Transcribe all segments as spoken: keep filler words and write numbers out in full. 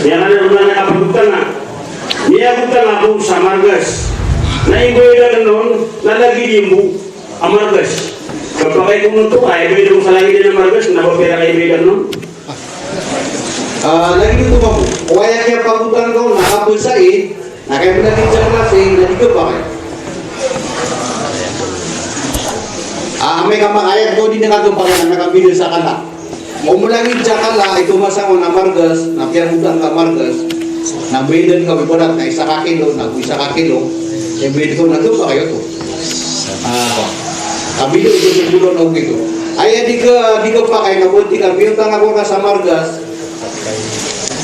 Miyakanan on a kapagutang a, miyagutang ako sa margas. Na ibayad akn on na lagid iyan bo a margas. Kapakay ko oto a ibayad akn sa lagid iyan a margas, na ba pira ka ibayad akn on? Ah, lagid oto mambo. O aya kiyapagutang ka on na kabasa i, na kaya bo lagid sa klasi, na di kapakay. Ah, amay ka ma-, aya ko di na kapakay, na kapakay sa kala. O mlagid sa kala, ito masang on a margas, na piyagutang ka margas, na bayadan ka, ibarat na isa ka kilo, na isa ka kilo, e, bayad ko na kapakay oto. Ah, kabili ito sa bulan o kito. Aya di ka, di kapakay na bo di ka, miyutang ako ka sa margas.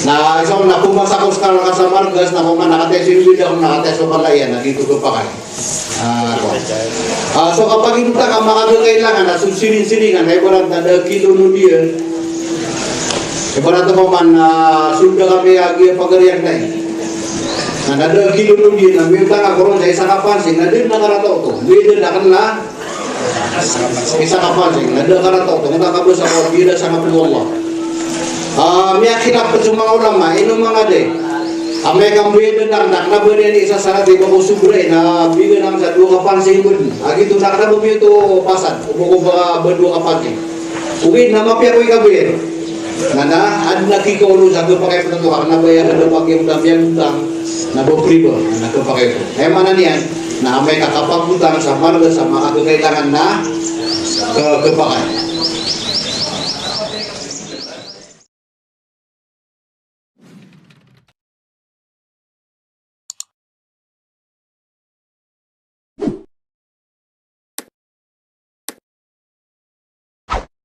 Na isa na pumasa ko sa kala ka sa margas, na pman nakataya so ibida, nakataya so kala iyan, na di ito kapakay. Ah, ko. Ah, so kapag ito ka makakailangan, na so siring-siringan, na ibarat na da kilo no diyan. Ibarat na pman, ah, so da kami agi a pagarian na iyan. Na da kilo no diyan, na miyutang ako ron sa isa ka pansing, na di na karata oto. Di na karata oto. Isa ka pansing, na da karata oto, na kabasa ko, di na sa kaplo Allah. Ah, miyakhilaf so manga ulama, ino manga di. Amay ka mbayadan na, na kna ba niyan isasarat i ba ko sobra, na bigan sa dowa ka pansing bo. Agi oto na kna ba miyoto pasad, o ba ko ba, ba dowa ka pansing. Ogaid na mapiya ko ikabayad. Na, na, adn a kikaolo sa kapakay pn oto, ka kna ba iyan a da pagiyotang, miyagotang, na ba priba, na kapakay oto. Aya maana niyan, na amay ka kapagotang sa margas sa makakailangan na, ka, kapakay.